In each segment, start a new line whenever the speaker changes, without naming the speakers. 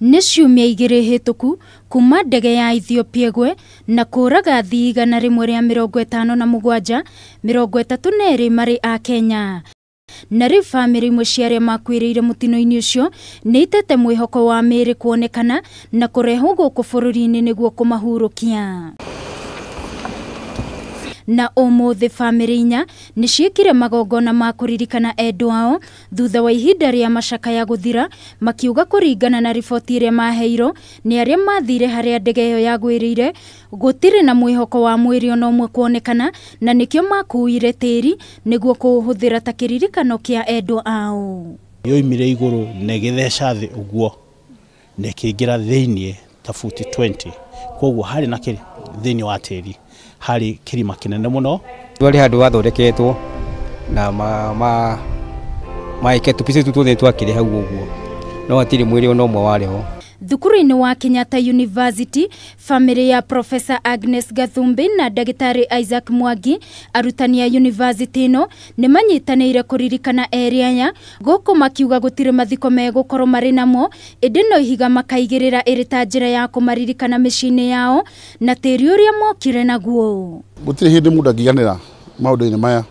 Nĩ ciumia 2 hĩtũku kuma ndege ya Ethiopia ĩgwe na kũraga athii 157, 32 marĩ a Kenya. Na rĩu bamĩrĩ imwe cia arĩa makuĩrĩire mũtino-inĩ ũcio nĩ itete mwĩhoko wa mĩĩrĩ kuonekana na kũrehwo gũkũ bũrũri-inĩ nĩguo kũmahurũkia. Na ũmũthĩ bamĩrĩ 4 nĩ ciĩkire magongona ma kũririkana endwa ao thutha wa ihinda rĩa macakaya gũthira, makiuga kũringana na riboti ĩrĩa maheirwo nĩ arĩa mathire harĩa ndege ĩyo yagwĩrĩire gũtirĩ na mwĩhoko wa mwĩrĩ ona ũmwe kuonekana, na nĩkĩo makuire tĩri nĩguo kũũhũthĩra ta kĩririkano kĩa endwa ao.
Yoimire igũrũ na ĩgĩtheca thĩ ũguo na ĩkĩingĩra thĩiniĩ ta futi 20, koguo harĩ na thĩiniĩ wa tĩri harĩ kĩrima kĩnene mũno.
Harĩ handũ hathondeketwo na maĩke tũpici tũu tuothe twakĩrĩ hau ũguo, no hatirĩ mwĩrĩ ona ũmwe warĩ ho.
Thukuru-inĩ wa Kenyatta University, bamĩrĩ ya Professor Agnes Gathumbi na ndagĩtarĩ Isaac Mwangi, arutani a university ĩno nĩ manyitanĩire kũririkana erĩ aya, gũkũ makiuga gũtirĩ mathiko megũkorwo marĩ namo, ĩndĩ no ihiga makaigĩrĩra ĩrĩ ta njĩra ya kũmaririkana mĩciĩ-inĩ yao na tĩri ũrĩa mokire naguo.
Gũtirĩ hĩndĩ mũndũ angĩiganĩra maũndũ-inĩ maya,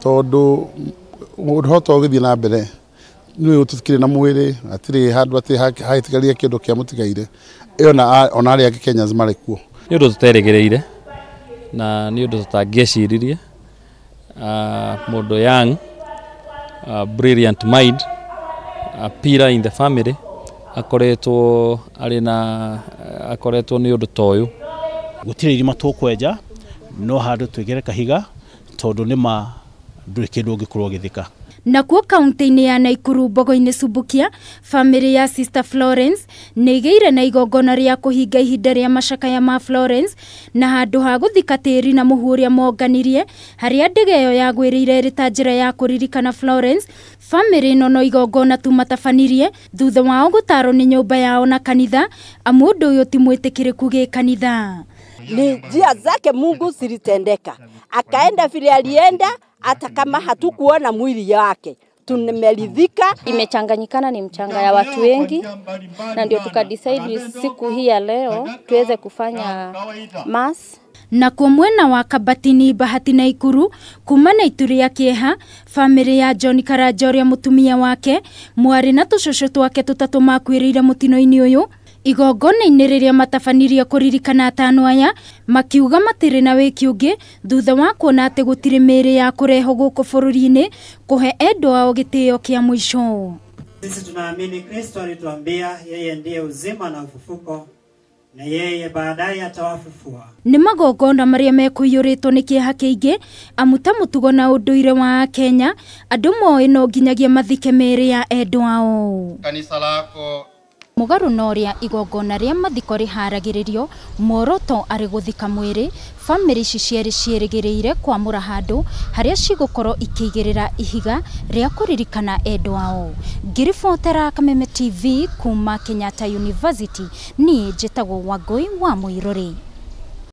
tondũ ũhoro ũgĩthiĩ na mbere nĩ tũtikĩrĩ na mwĩrĩ, hatirĩ handũ atĩ hahĩtĩkaria kĩndũ kĩa mũtigaire ĩyo, na ona arĩa angĩ Kenyans marĩ kuo.
Nĩ ũndũ tũterĩgĩrĩire na nĩ ũndũ tũtangĩeciririe. Mũndũ young, brilliant mind, a pillar in the family, akoretwo arĩ na akoretwo nĩ ũndũ ta ũyũ.
Gũtirĩ irima tũkwenja, no handũ twĩkĩre kahiga, tondũ nĩ ma ndũrĩ kĩndũ ũngĩkorwo ũgĩthika.
Nakuo kaunti-inĩ ya Naikuru Mbogo-inĩ Subukia, bamĩrĩ ya Sister Florence nĩ ĩgĩire na igongona rĩa kũhinga ihinda rĩa macakaya ma Florence, na handũ ha gũthika tĩri na mũhu ũrĩa monganirie harĩa ndege ĩyo yagwĩrĩire ĩrĩ ta njĩra ya kũririkana Florence, bamĩrĩ ĩno no igongona tu matabanirie thutha wao gũtarwo nĩ nyũmba yao na kanitha, amu ũndũ ũyũ ti mwĩtĩkĩrĩku gĩkanitha.
Ni njia zake Mungu zilitendeka, akaenda vile alienda, hata kama hatukuona mwili wake tumeridhika.
Imechanganyikana, ni mchanga ya watu wengi, na ndio tukadecide siku hii ya leo tuweze kufanya mass.
Na kwa mwena wa Kabatini Bahati Naikuru, kuma na ituri ya kĩeha, bamĩrĩ ya John Karanja ũrĩa mũtumia wake mwarĩ na tũcũcũ twake tũtatũ makuĩrĩire mũtino-inĩ ũyũ, igongona-inĩ rĩrĩa matabanirie kũririkana atano aya, makiuga matirĩ na wĩki ũngĩ thutha wa kuona atĩ gũtirĩ mĩĩrĩ ya kũrehwo gũkũ bũrũri-inĩ kũhe endwa ao gĩtĩo kĩa mũico.
Sisi tunaamini Kristo alituambia yeye ndiye uzima na ufufuko, na yeye baadaye atawafufua.
Nĩ magongona marĩa mekũiyũrĩtwo nĩ kĩeha kĩingĩ, amu ta mũtugo na ũndũire wa Kenya, andũ moĩ no nginyagia mathike mĩĩrĩ ya endwa ao.
Kanisa lako
Mũgarũ na ũrĩa igongona rĩa mathiko rĩharagĩrĩrio, muoroto arĩ gũthika mwĩrĩ, bamĩrĩ ici cierĩ ciĩrĩgĩrĩire kwamũra handũ harĩa cigũkorwo ikĩigĩrĩra ihiga rĩa kũririkana endwa ao. Ngĩribotera Kameme TV kuma Kenyatta University, niĩ njĩtagwo Wangũi wa Mũirũrĩ.